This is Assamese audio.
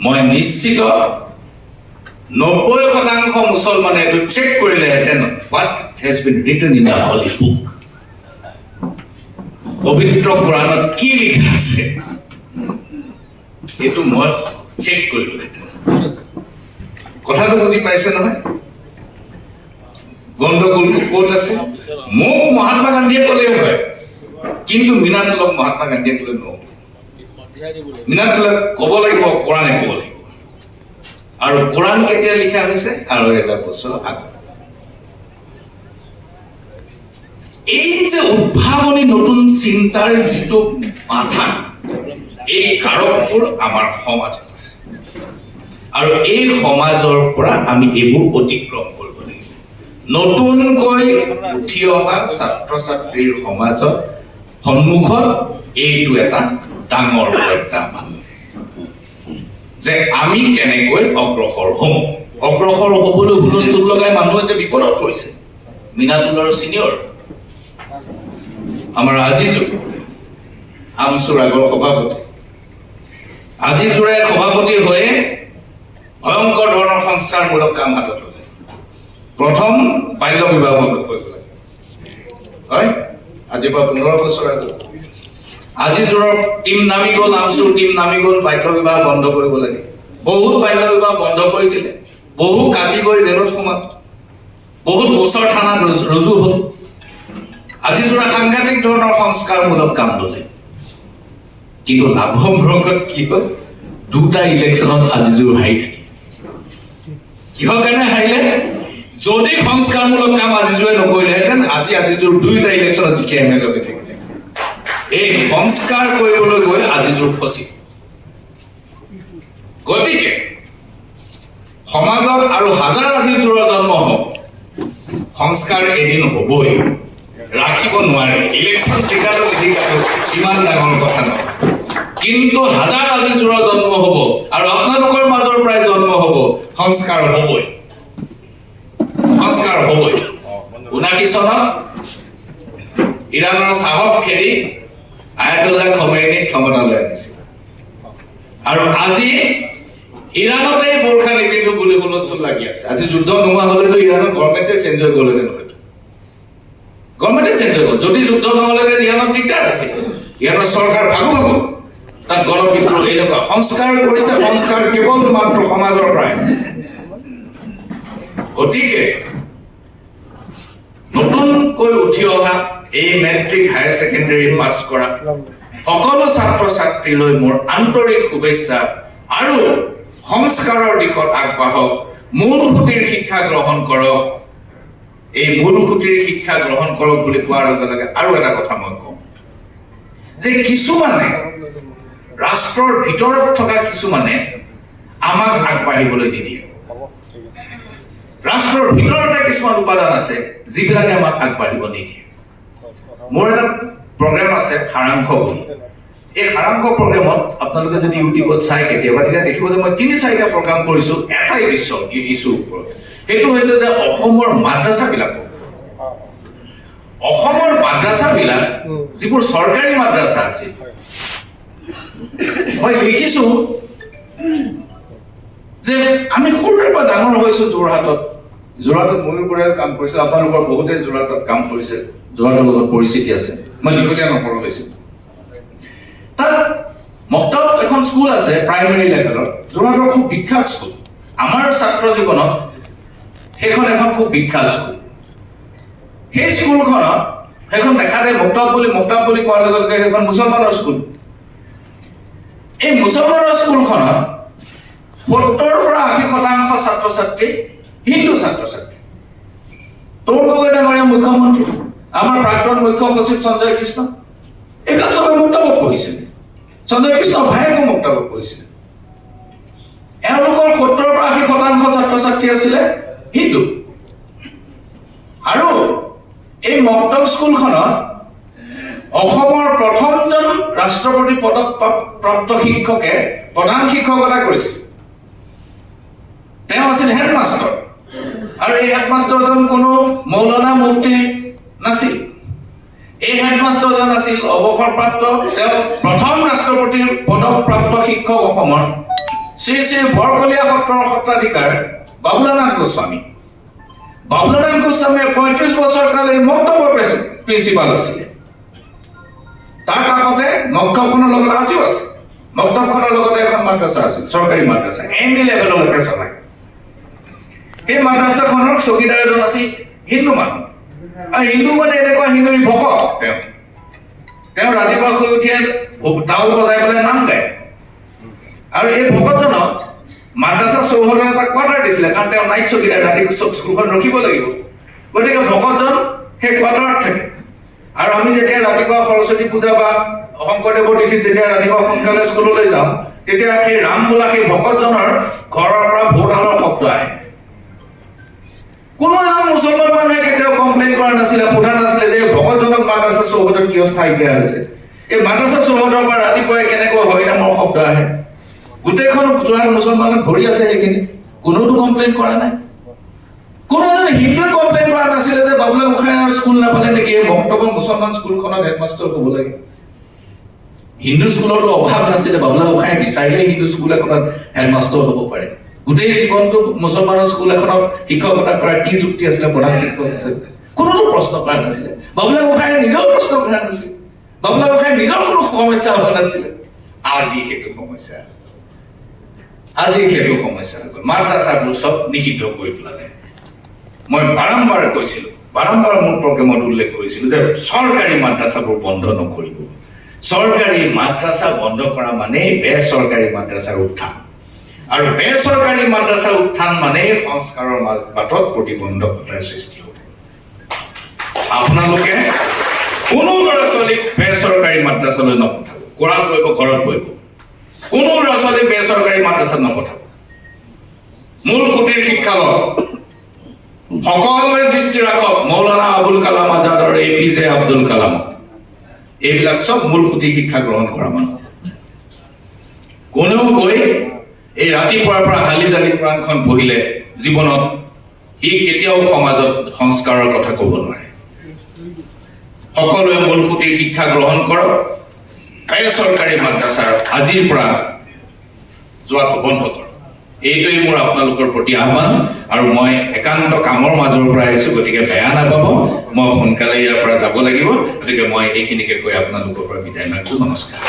মই নিশ্চিত 90% মুছলমানে এইটো চেক কৰিলেহেঁতেন, what has been written in the holy book, পবিত্ৰ কোৰাণত কি লিখা আছে, এইটো মই চেক কৰিলোহেঁতেন। কথাটো বুজি পাইছে নহয়? গণ্ডগোলটো ক'ত আছে? মোক মহাত্মা গান্ধীয়ে ক'লেই হয়, কিন্তু মিনাতুলক মহাত্মা গান্ধীয়ে ক'লে নহ'ব। মিনাতুলক ক'ব লাগিব, কোৰাণে ক'ব লাগিব। আৰু কোৰাণ কেতিয়া লিখা হৈছে? 2500 বছৰ আগত। এই যে উদ্ভাৱনী নতুন চিন্তাৰ যিটো বাধা, এই কাৰকবোৰ আমাৰ সমাজত আছে আৰু এই সমাজৰ পৰা আমি এইবোৰ অতিক্ৰম কৰিব লাগিব। নতুনকৈ উঠি অহা ছাত্ৰ ছাত্ৰীৰ সমাজত সন্মুখত এইটো এটা ডাঙৰ প্ৰত্যাহ্বান যে আমি কেনেকৈ অগ্ৰসৰ হ'ম। অগ্ৰসৰ হ'বলৈ হুলস্থুল লগাই মানুহ এতিয়া বিপদত পৰিছে। মিনাতুলৰ ছিনিয়ৰ আমাৰ আজিজুৰ, আমচুৰ আগৰ সভাপতি, আজিজুৰে সভাপতি হৈয়ে ভয়ংকৰ ধৰণৰ সংস্কাৰমূলক কাম হাতত ল'লে। প্ৰথম বাল্য বিবাহ বন্ধ কৰিব লাগে। হয়, আজিৰ পৰা 15 বছৰ আগত আজিজুৰৰ টীম নামি গ'ল, আমচুৰ টীম নামি গ'ল, বাল্য বিবাহ বন্ধ কৰিব লাগে। বহুত বাল্য বিবাহ বন্ধ কৰি দিলে। বহু কাজি গৈ জেলত সোমাল, বহুত গোচৰ থানাত ৰুজু হ'ল। আজিজোৰা সাংঘাতিক ধৰণৰ সংস্কাৰমূলক কাম ল'লে। কিন্তু লাভৰ কি হ'ল? দুটা ইলেকশ্যনত আজিজুৰ হাৰি থাকিল। কিহৰ কাৰণে হাৰিলে? যদি সংস্কাৰমূলক কাম আজিজুৰে নকৰিলেহেঁতেন, আজি আজিজুৰ দুয়োটা ইলেকশ্যনত জিকি এম এল এ থাকিলে। এই সংস্কাৰ কৰিবলৈ গৈ আজিজুৰ ফচিল। গতিকে সমাজত আৰু হাজাৰ আজিজুৰৰ জন্ম হওক, সংস্কাৰ এদিন হ'বই, ৰাখিব নোৱাৰে। ইলেকশ্যন জিকাটো নিজিকাটো ইমান ডাঙৰ কথা নহয়, কিন্তু হাজাৰ আজিজুৰৰ জন্ম হ'ব আৰু আপোনালোকৰ মাজৰ পৰাই জন্ম হ'ব, সংস্কাৰ হ'বই, সংস্কাৰ হ'বই। 79 চনত ইৰাণৰ শ্বাহক খেদি আয়াতুল্লাহ খমেইনীক ক্ষমতালৈ আনিছিল আৰু আজি ইৰাণতে বোৰখা নিপিন্ধো বুলি হুলস্থুল লাগি আছে। আজি যুদ্ধ নোহোৱা হ'লেতো ইৰাণৰ গভৰ্ণমেণ্টে চেঞ্জ হৈ গ'লহেঁতেন। হয়তো গভৰ্ণমেণ্টে চেঞ্জ হৈ গ'ল। যদি যুদ্ধ নহ'লেহেঁতেন, ইৰাণত দিগদাৰ আছিল, ইৰাণৰ চৰকাৰ ভাগো ভাগো। তাত গণবিদ্ৰোহ, এনেকুৱা সংস্কাৰ কৰিছে। সংস্কাৰ কেৱল মাত্ৰ সমাজৰ পৰাই আহিছে। গতিকে নতুনকৈ উঠি অহা এই মেট্ৰিক, হায়াৰ ছেকেণ্ডেৰী পাছ কৰা সকলো ছাত্ৰ ছাত্ৰীলৈ মোৰ আন্তৰিক শুভেচ্ছা আৰু সংস্কাৰৰ দিশত আগবাঢ়ক, মূল সুঁতিৰ শিক্ষা গ্ৰহণ কৰক। এই মূল সুঁতিৰ শিক্ষা গ্ৰহণ কৰক বুলি কোৱাৰ লগে লগে আৰু এটা কথা মই কওঁ যে কিছুমানে, ৰাষ্ট্ৰৰ ভিতৰত থকা কিছুমানে আমাক আগবাঢ়িবলৈ নিদিয়ে। ৰাষ্ট্ৰৰ ভিতৰতে কিছুমান উপাদান আছে যিবিলাকে আমাক আগবাঢ়িব নিদিয়ে। মোৰ এটা প্ৰগ্ৰেম আছে সাৰাংশ বুলি। এই সাৰাংশ প্ৰগ্ৰেমত আপোনালোকে যদি ইউটিউবত চাই কেতিয়াবা, তেতিয়া দেখিব যে মই তিনি চাৰিটা প্ৰগ্ৰাম কৰিছোঁ এটাই ইছ্যুৰ ওপৰত। সেইটো হৈছে যে অসমৰ মাদ্ৰাছাবিলাক, অসমৰ মাদ্ৰাছাবিলাক, যিবোৰ চৰকাৰী মাদ্ৰাছা আছিল, মই লিখিছো যে আমি সৰুৰে পৰা ডাঙৰ হৈছো যোৰহাটত। যোৰহাটত ময়ূৰ বৰাই কাম কৰিছে, আপোনালোকৰ বহুতে যোৰহাটত কাম কৰিছে, যোৰহাটৰ লগত পৰিচিতি আছে। মই দীঘলীয়া নকৰোঁ বেছি। তাত মক্তব এখন স্কুল আছে প্ৰাইমেৰী লেভেলৰ, যোৰহাটৰ খুব বিখ্যাত স্কুল। আমাৰ ছাত্ৰ জীৱনত সেইখন এখন খুব বিখ্যাত স্কুল। সেই স্কুলখনত, সেইখন দেখাতে মক্তব বুলি, মক্তব বুলি কোৱাৰ লগে লগে সেইখন মুছলমানৰ স্কুল। এই মুছলমানৰ স্কুলখনত 70ৰ পৰা 80% ছাত্ৰ ছাত্ৰী হিন্দু ছাত্ৰ ছাত্ৰী। তৰুণ গগৈ ডাঙৰীয়া মুখ্যমন্ত্ৰী, আমাৰ প্ৰাক্তন মুখ্য সচিব সঞ্জয় কৃষ্ণ, এইবিলাক চবে মক্তবত পঢ়িছিলে। সঞ্জয় কৃষ্ণৰ ভায়েকো মক্তবত পঢ়িছিলে। এওঁলোকৰ 70ৰ পৰা 80% ছাত্ৰ ছাত্ৰী আছিলে হিন্দু। আৰু এই মক্তব স্কুলখনত অসমৰ প্ৰথমজন ৰাষ্ট্ৰপতি পদক প্ৰাপ্ত শিক্ষকে প্ৰধান শিক্ষকতা কৰিছিল। তেওঁ আছিল হেডমাষ্টৰ আৰু এই হেডমাষ্টৰজন কোনো মৌলানা মুফতি নাছিল। এই হেডমাষ্টৰজন আছিল অৱসৰপ্ৰাপ্ত, তেওঁ প্ৰথম ৰাষ্ট্ৰপতিৰ পদকপ্ৰাপ্ত শিক্ষক অসমৰ। শ্ৰী শ্ৰী বৰকলীয়া সত্ৰৰ সত্ৰাধিকাৰ বাবুলানাথ গোস্বামী। বাবুলানাথ গোস্বামীয়ে 35 বছৰ কাল এই মক্তবৰ প্ৰিন্সিপাল আছিলে। তাৰ কাষতে মক্তবখনৰ লগত, আজিও আছে, মক্তবখনৰ লগতে এখন মাদ্ৰাছা আছিল, চৰকাৰী মাদ্ৰাছা, এম.ই. লেভেললৈকে চলায়। সেই মাদ্ৰাছাখনৰ চকীদাৰ এজন আছিল হিন্দু মানুহ। আৰু হিন্দু মানে এনেকুৱা হিন্দু, ভকত তেওঁ। তেওঁ ৰাতিপুৱা শুই উঠিয়ে তাল বজাই পেলাই নাম গায়। আৰু এই ভকতজনক মাদ্ৰাছা চৌহদত এটা কোৱাৰ্টাৰ দিছিলে, কাৰণ তেওঁ নাইট চকীদাৰ, ৰাতি স্কুলখন ৰখিব লাগিব। গতিকে ভকতজন সেই কোৱাৰ্টাৰত থাকে। আৰু আমি যেতিয়া ৰাতিপুৱা সৰস্বতী পূজা বা শংকৰদেৱৰ তিথিত যেতিয়া ৰাতিপুৱা সোনকালে স্কুললৈ যাওঁ, তেতিয়া সেই ৰাম বোলা সেই ভকতজনৰ ঘৰৰ পৰা ভোৰতালৰ শব্দ আহে। কোনো এজন মুছলমান মানুহে কেতিয়াও কমপ্লেইন কৰা নাছিলে, সোধা নাছিলে যে ভকতজনক মাদ্ৰাছা চৌহদত কিয় স্থায়ী দিয়া হৈছে, এই মাদ্ৰাছা চৌহদৰ পৰা ৰাতিপুৱাই কেনেকৈ হৰিনামৰ শব্দ আহে। গোটেইখন যোৰহাট মুছলমানে ভৰি আছে সেইখিনি, কোনেওতো কমপ্লেইন কৰা নাই। কোনো এজন হিন্দুৱে কমপ্লেইন কৰা নাছিলে যে বাবুলা গোসাঁইৰ স্কুল নাপালে নেকি, এই মক্তবৰ মুছলমান স্কুলখনত হেডমাষ্টাৰ হ'ব লাগে। হিন্দু স্কুলতো অভাৱ নাছিলে, বাবুলা গোসাঁই বিচাৰিলেই হিন্দু স্কুল এখনত হেডমাষ্টাৰ হ'ব পাৰে। গোটেই জীৱনটো মুছলমানৰ স্কুল এখনত শিক্ষকতা কৰাৰ কি যুক্তি আছিলে প্ৰধান শিক্ষক হিচাপে? কোনোতো প্ৰশ্ন কৰা নাছিলে। বাবুলা গোসাঁয়ে নিজেও প্ৰশ্ন কৰা নাছিলে। বাবুলা গোসাঁই নিজৰ কোনো সমস্যা হোৱা নাছিলে। আজি সেইটো সমস্যা হৈ গ'ল। মাদ্ৰাছাবোৰ চব নিষিদ্ধ কৰি পেলালে। মই বাৰম্বাৰ কৈছিলোঁ, বাৰম্বাৰ মোৰ প্ৰগ্ৰেমত উল্লেখ কৰিছিলোঁ যে চৰকাৰী মাদ্ৰাছাবোৰ বন্ধ নকৰিব। চৰকাৰী মাদ্ৰাছা বন্ধ কৰা মানেই বেচৰকাৰী মাদ্ৰাছাৰ উত্থান, আৰু বেচৰকাৰী মাদ্ৰাছাৰ উত্থান মানেই সংস্কাৰৰ বাটত প্ৰতিবন্ধকতাৰ সৃষ্টি হ'ব। আপোনালোকে কোনো ল'ৰা ছোৱালীক বেচৰকাৰী মাদ্ৰাছালৈ নপঠাব। কোৰাণ পঢ়িব, ঘৰত পঢ়িব। কোনো ল'ৰা ছোৱালীক বেচৰকাৰী মাদ্ৰাছাত নপঠাব। মূল সুঁতিৰ শিক্ষা লওক। সকলোৱে দৃষ্টি ৰাখক মৌলানা আবুল কালাম আজাদ আৰু এ.পি.জে. আব্দুল কালামক। এইবিলাক চব মূল সুঁতিৰ শিক্ষা গ্ৰহণ কৰা মানুহ। কোনেও গৈ এই ৰাতিপুৱাৰ পৰা হালি জালি কোৰাণখন পঢ়িলে জীৱনত সি কেতিয়াও সমাজত সংস্কাৰৰ কথা ক'ব নোৱাৰে। সকলোৱে মূল সুঁতিৰ শিক্ষা গ্ৰহণ কৰক। বেচৰকাৰী মাদ্ৰাছাৰ আজিৰ পৰা যোৱাটো বন্ধ কৰক। এইটোৱেই মোৰ আপোনালোকৰ প্ৰতি আহ্বান। আৰু মই একান্ত কামৰ মাজৰ পৰা আহিছোঁ, গতিকে বেয়া নাপাব। মই সোনকালে ইয়াৰ পৰা যাব লাগিব। গতিকে মই এইখিনিকে কৈ আপোনালোকৰ পৰা বিদায় মাগিছোঁ। নমস্কাৰ।